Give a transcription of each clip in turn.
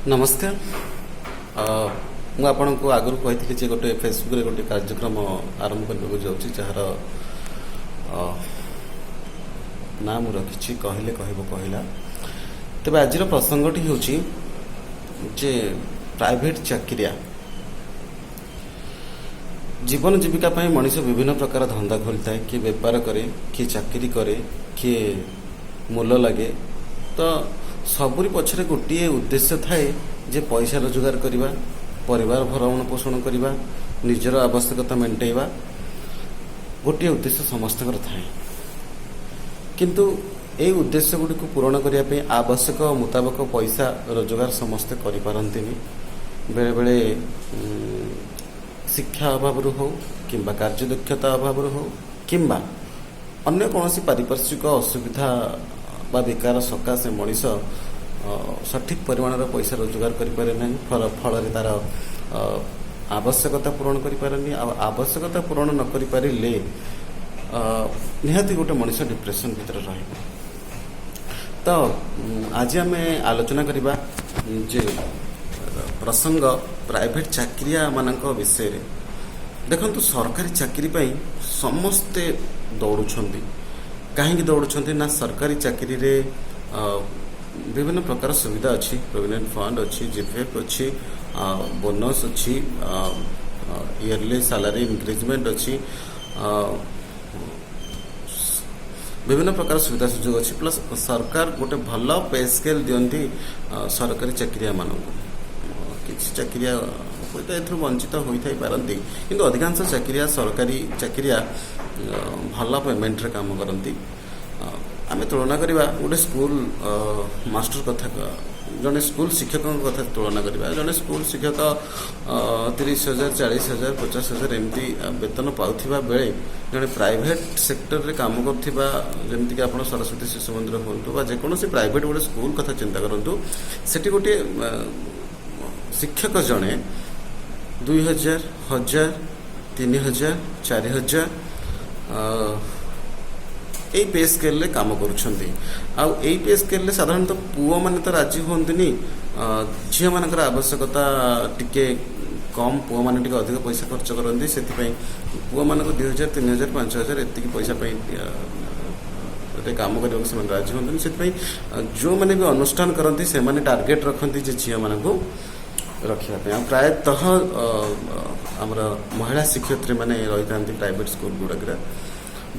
ନମସ୍କାର। ମୁଁ ଆପଣଙ୍କୁ ଆଗରୁ କହିଥିଲି ଯେ ଗୋଟେ ଫେସବୁକ୍ରେ ଗୋଟେ କାର୍ଯ୍ୟକ୍ରମ ଆରମ୍ଭ କରିବାକୁ ଯାଉଛି, ଯାହାର ନାଁ ମୁଁ ରଖିଛି "କହିଲେ କହିବ କହିଲା"। ତେବେ ଆଜିର ପ୍ରସଙ୍ଗଟି ହେଉଛି ଯେ ପ୍ରାଇଭେଟ୍ ଚାକିରିଆ ଜୀବନ ଜୀବିକା ପାଇଁ ମଣିଷ ବିଭିନ୍ନ ପ୍ରକାର ଧନ୍ଦା ଖୋଲିଥାଏ। କିଏ ବେପାର କରେ, କିଏ ଚାକିରି କରେ, କିଏ ମୂଲ ଲାଗେ। ତ ସବୁରି ପଛରେ ଗୋଟିଏ ଉଦ୍ଦେଶ୍ୟ ଥାଏ ଯେ ପଇସା ରୋଜଗାର କରିବା, ପରିବାର ଭରଣ ପୋଷଣ କରିବା, ନିଜର ଆବଶ୍ୟକତା ମେଣ୍ଟାଇବା। ଗୋଟିଏ ଉଦ୍ଦେଶ୍ୟ ସମସ୍ତଙ୍କର ଥାଏ। କିନ୍ତୁ ଏଇ ଉଦ୍ଦେଶ୍ୟ ଗୁଡ଼ିକୁ ପୂରଣ କରିବା ପାଇଁ ଆବଶ୍ୟକ ମୁତାବକ ପଇସା ରୋଜଗାର ସମସ୍ତେ କରିପାରନ୍ତିନି। ବେଳେବେଳେ ଶିକ୍ଷା ଅଭାବରୁ ହେଉ କିମ୍ବା କାର୍ଯ୍ୟଦକ୍ଷତା ଅଭାବରୁ ହେଉ କିମ୍ବା ଅନ୍ୟ କୌଣସି ପାରିପାର୍ଶ୍ୱିକ ଅସୁବିଧା ବା ବିକାର ସକାଶେ ମଣିଷ ସଠିକ୍ ପରିମାଣର ପଇସା ରୋଜଗାର କରିପାରେ ନାହିଁ। ଫଳରେ ତାର ଆବଶ୍ୟକତା ପୂରଣ କରିପାରେନି। ଆଉ ଆବଶ୍ୟକତା ପୂରଣ ନ କରିପାରିଲେ ନିହାତି ଗୋଟେ ମଣିଷ ଡିପ୍ରେସନ୍ ଭିତରେ ରହିବ। ତ ଆଜି ଆମେ ଆଲୋଚନା କରିବା ଯେ ପ୍ରସଙ୍ଗ ପ୍ରାଇଭେଟ୍ ଚାକିରିଆମାନଙ୍କ ବିଷୟରେ। ଦେଖନ୍ତୁ, ସରକାରୀ ଚାକିରି ପାଇଁ ସମସ୍ତେ ଦୌଡ଼ୁଛନ୍ତି। କାହିଁକି ଦୌଡ଼ୁଛନ୍ତି ନା ସରକାରୀ ଚାକିରିରେ ବିଭିନ୍ନ ପ୍ରକାର ସୁବିଧା ଅଛି। ପ୍ରୋଭିଡେଣ୍ଟ ଫଣ୍ଡ ଅଛି, ଜିପିଏଫ୍ ଅଛି, ବୋନସ୍ ଅଛି, ଇୟରଲି ସାଲାରୀ ଇନକ୍ରିଜମେଣ୍ଟ ଅଛି, ବିଭିନ୍ନ ପ୍ରକାର ସୁବିଧା ସୁଯୋଗ ଅଛି। ପ୍ଲସ୍ ସରକାର ଗୋଟେ ଭଲ ପେ ସ୍କେଲ୍ ଦିଅନ୍ତି ସରକାରୀ ଚାକିରିଆମାନଙ୍କୁ। କିଛି ଚାକିରିଆ ହୁଏତ ଏଥିରୁ ବଞ୍ଚିତ ହୋଇଥାଇ ପାରନ୍ତି, କିନ୍ତୁ ଅଧିକାଂଶ ଚାକିରିଆ, ସରକାରୀ ଚାକିରିଆ ଭଲ ପେମେଣ୍ଟରେ କାମ କରନ୍ତି। ଆମେ ତୁଳନା କରିବା ଗୋଟେ ସ୍କୁଲ ମାଷ୍ଟର କଥା, ଜଣେ ସ୍କୁଲ ଶିକ୍ଷକଙ୍କ କଥା ତୁଳନା କରିବା। ଜଣେ ସ୍କୁଲ ଶିକ୍ଷକ 30,000, 40,000, 50,000 ଏମିତି ବେତନ ପାଉଥିବା ବେଳେ ଜଣେ ପ୍ରାଇଭେଟ୍ ସେକ୍ଟରରେ କାମ କରୁଥିବା, ଯେମିତିକି ଆପଣ ସରସ୍ୱତୀ ଶିଶୁ ମନ୍ଦିର ହୁଅନ୍ତୁ ବା ଯେକୌଣସି ପ୍ରାଇଭେଟ୍ ଗୋଟେ ସ୍କୁଲ କଥା ଚିନ୍ତା କରନ୍ତୁ, ସେଠି ଗୋଟିଏ ଶିକ୍ଷକ ଜଣେ 2,000, 1,000, 3,000, 4,000 ଏଇ ପେ ସ୍କେଲରେ କାମ କରୁଛନ୍ତି। ଆଉ ଏଇ ପେ ସ୍କେଲରେ ସାଧାରଣତଃ ପୁଅମାନେ ତ ରାଜି ହୁଅନ୍ତିନି। ଝିଅମାନଙ୍କର ଆବଶ୍ୟକତା ଟିକେ କମ୍, ପୁଅମାନେ ଟିକେ ଅଧିକ ପଇସା ଖର୍ଚ୍ଚ କରନ୍ତି। ସେଥିପାଇଁ ପୁଅମାନଙ୍କୁ 2,000, 3,000, 5,000 ଏତିକି ପଇସା ପାଇଁ ରେ କାମ କରିବାକୁ ସେମାନେ ରାଜି ହୁଅନ୍ତିନି। ସେଥିପାଇଁ ଯେଉଁମାନେ ବି ଅନୁଷ୍ଠାନ କରନ୍ତି, ସେମାନେ ଟାର୍ଗେଟ୍ ରଖନ୍ତି ଯେ ଝିଅମାନଙ୍କୁ ରଖିବା ପାଇଁ। ଆଉ ପ୍ରାୟତଃ ଆମର ମହିଳା ଶିକ୍ଷୟିତ୍ରୀମାନେ ରହିଥାନ୍ତି ପ୍ରାଇଭେଟ୍ ସ୍କୁଲ ଗୁଡ଼ାକରେ।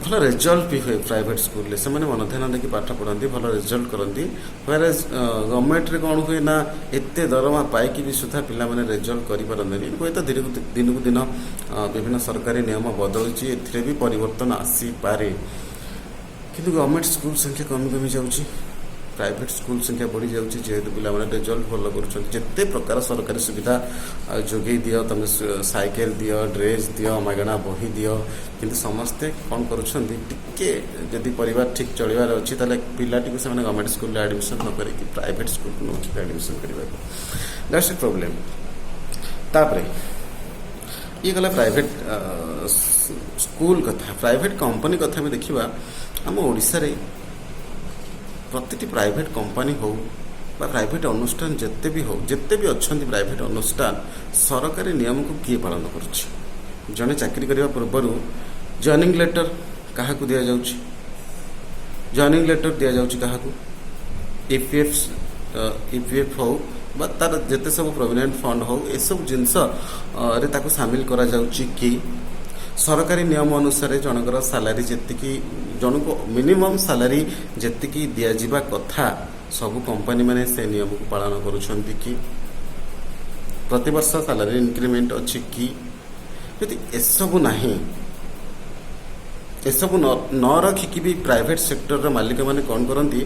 ଭଲ ରେଜଲ୍ଟ ବି ହୁଏ ପ୍ରାଇଭେଟ୍ ସ୍କୁଲରେ। ସେମାନେ ମନ ଧ୍ୟାନ ଦେଇକି ପାଠ ପଢ଼ନ୍ତି, ଭଲ ରେଜଲ୍ଟ କରନ୍ତି। ହ୍ୱେରାଜ୍ ଗଭର୍ଣ୍ଣମେଣ୍ଟରେ କ'ଣ ହୁଏ ନା ଏତେ ଦରମା ପାଇକି ବି ସୁଦ୍ଧା ପିଲାମାନେ ରେଜଲ୍ଟ କରିପାରନ୍ତିନି। ହୁଏତ ଦିନକୁ ଦିନ ବିଭିନ୍ନ ସରକାରୀ ନିୟମ ବଦଳୁଛି, ଏଥିରେ ବି ପରିବର୍ତ୍ତନ ଆସିପାରେ। କିନ୍ତୁ ଗଭର୍ଣ୍ଣମେଣ୍ଟ ସ୍କୁଲ ସଂଖ୍ୟା କମି କମି ଯାଉଛି, ପ୍ରାଇଭେଟ୍ ସ୍କୁଲ ସଂଖ୍ୟା ବଢ଼ିଯାଉଛି। ଯେହେତୁ ପିଲାମାନେ ରେଜଲ୍ଟ ଭଲ କରୁଛନ୍ତି, ଯେତେ ପ୍ରକାର ସରକାରୀ ସୁବିଧା ଯୋଗେଇ ଦିଅ ତମେ, ସାଇକେଲ ଦିଅ, ଡ୍ରେସ୍ ଦିଅ, ମାଗଣା ବହି ଦିଅ, କିନ୍ତୁ ସମସ୍ତେ କ'ଣ କରୁଛନ୍ତି? ଟିକେ ଯଦି ପରିବାର ଠିକ୍ ଚଳିବାର ଅଛି, ତାହେଲେ ପିଲାଟିକୁ ସେମାନେ ଗଭର୍ଣ୍ଣମେଣ୍ଟ ସ୍କୁଲରେ ଆଡ଼ମିସନ୍ ନ କରିକି ପ୍ରାଇଭେଟ୍ ସ୍କୁଲକୁ ନେଉଛନ୍ତି ଆଡ଼ମିସନ୍ କରିବାକୁ। That's a problem. ତାପରେ ଇଏ ଗଲା ପ୍ରାଇଭେଟ୍ ସ୍କୁଲ କଥା। ପ୍ରାଇଭେଟ୍ କମ୍ପାନୀ କଥା ବି ଦେଖିବା। ଆମ ଓଡ଼ିଶାରେ ପ୍ରତିଟି ପ୍ରାଇଭେଟ୍ କମ୍ପାନୀ ହଉ ବା ପ୍ରାଇଭେଟ୍ ଅନୁଷ୍ଠାନ ଯେତେ ବି ହଉ, ଯେତେ ବି ଅଛନ୍ତି ପ୍ରାଇଭେଟ୍ ଅନୁଷ୍ଠାନ, ସରକାରୀ ନିୟମକୁ କିଏ ପାଳନ କରୁଛି? ଜଣେ ଚାକିରି କରିବା ପୂର୍ବରୁ ଜଏନିଂ ଲେଟର କାହାକୁ ଦିଆଯାଉଛି? ଜଏନିଂ ଲେଟର ଦିଆଯାଉଛି କାହାକୁ? ଇପିଏଫ୍ ହଉ ବା ତାର ଯେତେ ସବୁ ପ୍ରୋଭିଡେଣ୍ଟ ଫଣ୍ଡ ହଉ, ଏସବୁ ଜିନିଷ ରେ ତାକୁ ସାମିଲ କରାଯାଉଛି କି? ସରକାରୀ ନିୟମ ଅନୁସାରେ ଜଣଙ୍କର ସାଲାରୀ ଯେତିକି, ଜଣକୁ ମିନିମମ୍ ସାଲାରୀ ଯେତିକି ଦିଆଯିବା କଥା, ସବୁ କମ୍ପାନୀ ମାନେ ସେ ନିୟମକୁ ପାଳନ କରୁଛନ୍ତି କି? ପ୍ରତିବର୍ଷ ସାଲାରୀ ଇନକ୍ରିମେଣ୍ଟ ଅଛି କି? ଯଦି ଏସବୁ ନାହିଁ, ଏସବୁ ନ ରଖିକି ବି ପ୍ରାଇଭେଟ୍ ସେକ୍ଟରର ମାଲିକମାନେ କ'ଣ କରନ୍ତି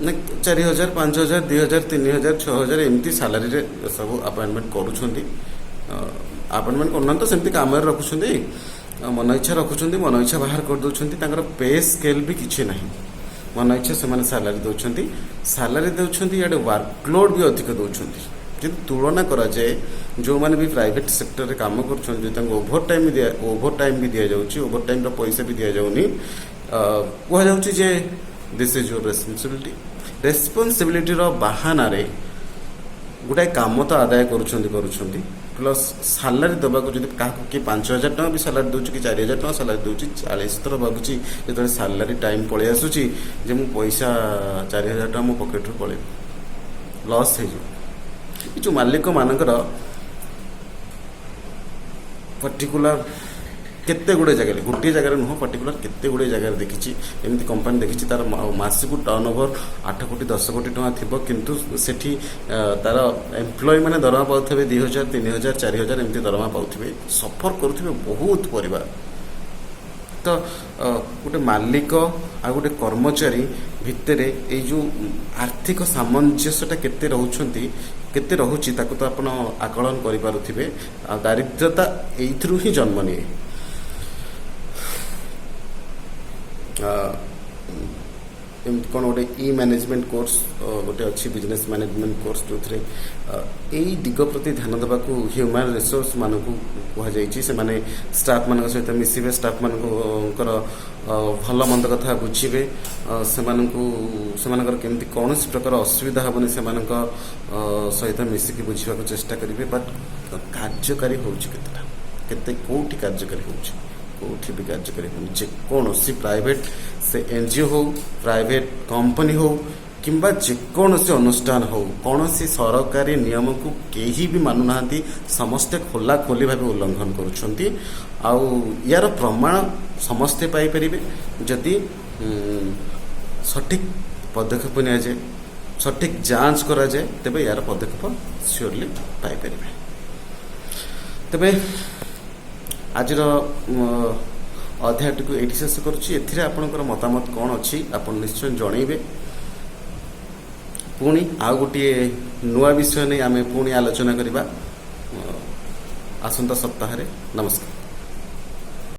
ନା 4,000, 5,000, 2,000, 3,000, 6,000 ଏମିତି ସାଲାରୀରେ ସବୁ ଆପଏଣ୍ଟମେଣ୍ଟ କରୁଛନ୍ତି। ଆପଏଣ୍ଟମେଣ୍ଟ କରୁନାହାନ୍ତି ତ, ସେମିତି କାମରେ ରଖୁଛନ୍ତି। ଆଉ ମନ ଇଚ୍ଛା ରଖୁଛନ୍ତି, ମନ ଇଚ୍ଛା ବାହାର କରିଦେଉଛନ୍ତି। ତାଙ୍କର ପେ ସ୍କେଲ୍ ବି କିଛି ନାହିଁ। ମନ ଇଚ୍ଛା ସେମାନେ ସାଲାରୀ ଦେଉଛନ୍ତି। ସାଲାରୀ ଦେଉଛନ୍ତି, ଇଆଡ଼େ ୱାର୍କଲୋଡ୍ ବି ଅଧିକ ଦେଉଛନ୍ତି। ଯଦି ତୁଳନା କରାଯାଏ, ଯେଉଁମାନେ ବି ପ୍ରାଇଭେଟ୍ ସେକ୍ଟରରେ କାମ କରୁଛନ୍ତି, ଯଦି ତାଙ୍କୁ ଓଭର ଟାଇମ୍ ବି ଦିଆଯାଉଛି, ଓଭର ଟାଇମ୍ର ପଇସା ବି ଦିଆଯାଉନି। କୁହାଯାଉଛି ଯେ this is your responsibility. ରେସ୍ପନ୍ସିବିଲିଟିର ବାହାନାରେ ଗୁଡ଼ାଏ କାମ ତ ଆଦାୟ କରୁଛନ୍ତି କରୁଛନ୍ତି, ପ୍ଲସ୍ ସାଲାରୀ ଦେବାକୁ ଯଦି କାହାକୁ କିଏ 5,000 ଟଙ୍କା ବି ସାଲାରୀ ଦେଉଛି କି 4,000 ଟଙ୍କା ସାଲାରୀ ଦେଉଛି, 40 ଥର ଭାବୁଛି ଯେତେବେଳେ ସାଲାରୀ ଟାଇମ୍ ପଳେଇ ଆସୁଛି ଯେ ମୁଁ ପଇସା 4,000 ଟଙ୍କା ମୋ ପକେଟରୁ ପଳେଇବ, ଲସ୍ ହେଇଯିବ। ଏ ଯେଉଁ ମାଲିକମାନଙ୍କର ପର୍ଟିକୁଲାର କେତେ ଗୁଡ଼ିଏ ଜାଗାରେ, ଗୋଟିଏ ଜାଗାରେ ନୁହଁ, ପର୍ଟିକୁଲାର କେତେ ଗୁଡ଼ିଏ ଜାଗାରେ ଦେଖିଛି, ଏମିତି କମ୍ପାନୀ ଦେଖିଛି, ତାର ମାସକୁ ଟର୍ନ ଓଭର 8 କୋଟି, 10 କୋଟି ଟଙ୍କା ଥିବ, କିନ୍ତୁ ସେଠି ତାର ଏମ୍ପ୍ଲୟି ମାନେ ଦରମା ପାଉଥିବେ 2,000, 3,000, 4,000, ଏମିତି ଦରମା ପାଉଥିବେ। ସଫର କରୁଥିବେ ବହୁତ ପରିବାର। ତ ଗୋଟେ ମାଲିକ ଆଉ ଗୋଟେ କର୍ମଚାରୀ ଭିତରେ ଏଇ ଯେଉଁ ଆର୍ଥିକ ସାମଞ୍ଜସ୍ୟଟା କେତେ ରହୁଛନ୍ତି, କେତେ ରହୁଛି, ତାକୁ ତ ଆପଣ ଆକଳନ କରିପାରୁଥିବେ। ଆଉ ଦାରିଦ୍ର୍ୟତା ଏଇଥିରୁ ହିଁ ଜନ୍ମ ନିଏ। ଏମିତି କ'ଣ ଗୋଟେ ଇ ମ୍ୟାନେଜମେଣ୍ଟ କୋର୍ସ ଗୋଟେ ଅଛି, ବିଜନେସ୍ ମ୍ୟାନେଜମେଣ୍ଟ କୋର୍ସ, ଯେଉଁଥିରେ ଏଇ ଦିଗ ପ୍ରତି ଧ୍ୟାନ ଦେବାକୁ ହ୍ୟୁମାନ୍ ରିସୋର୍ସ ମାନଙ୍କୁ କୁହାଯାଇଛି। ସେମାନେ ଷ୍ଟାଫ୍ମାନଙ୍କ ସହିତ ମିଶିବେ, ଷ୍ଟାଫ୍ମାନଙ୍କର ଭଲ ମନ୍ଦ କଥା ବୁଝିବେ, ସେମାନଙ୍କୁ ସେମାନଙ୍କର କେମିତି କୌଣସି ପ୍ରକାର ଅସୁବିଧା ହେବନି, ସେମାନଙ୍କ ସହିତ ମିଶିକି ବୁଝିବାକୁ ଚେଷ୍ଟା କରିବେ। ବଟ୍ କାର୍ଯ୍ୟକାରୀ ହେଉଛି କେତେଟା, କେତେ, କେଉଁଠି କାର୍ଯ୍ୟକାରୀ ହେଉଛି? କେଉଁଠି ବି କାର୍ଯ୍ୟକାରୀ ହେଉନି। ଯେକୌଣସି ପ୍ରାଇଭେଟ୍, ସେ ଏନଜିଓ ହଉ, ପ୍ରାଇଭେଟ୍ କମ୍ପାନୀ ହଉ କିମ୍ବା ଯେକୌଣସି ଅନୁଷ୍ଠାନ ହଉ, କୌଣସି ସରକାରୀ ନିୟମକୁ କେହି ବି ମାନୁନାହାନ୍ତି। ସମସ୍ତେ ଖୋଲା ଖୋଲି ଭାବେ ଉଲ୍ଲଂଘନ କରୁଛନ୍ତି। ଆଉ ୟାର ପ୍ରମାଣ ସମସ୍ତେ ପାଇପାରିବେ ଯଦି ସଠିକ୍ ପଦକ୍ଷେପ ନିଆଯାଏ, ସଠିକ୍ ଯାଞ୍ଚ କରାଯାଏ, ତେବେ ୟାର ପଦକ୍ଷେପ ସିଓରଲି ପାଇପାରିବେ। ତେବେ ଆଜିର ଅଧ୍ୟାୟଟିକୁ ଏଇଠି ଶେଷ କରୁଛି। ଏଥିରେ ଆପଣଙ୍କର ମତାମତ କ'ଣ ଅଛି, ଆପଣ ନିଶ୍ଚୟ ଜଣେଇବେ। ପୁଣି ଆଉ ଗୋଟିଏ ନୂଆ ବିଷୟ ନେଇ ଆମେ ପୁଣି ଆଲୋଚନା କରିବା ଆସନ୍ତା ସପ୍ତାହରେ। ନମସ୍କାର।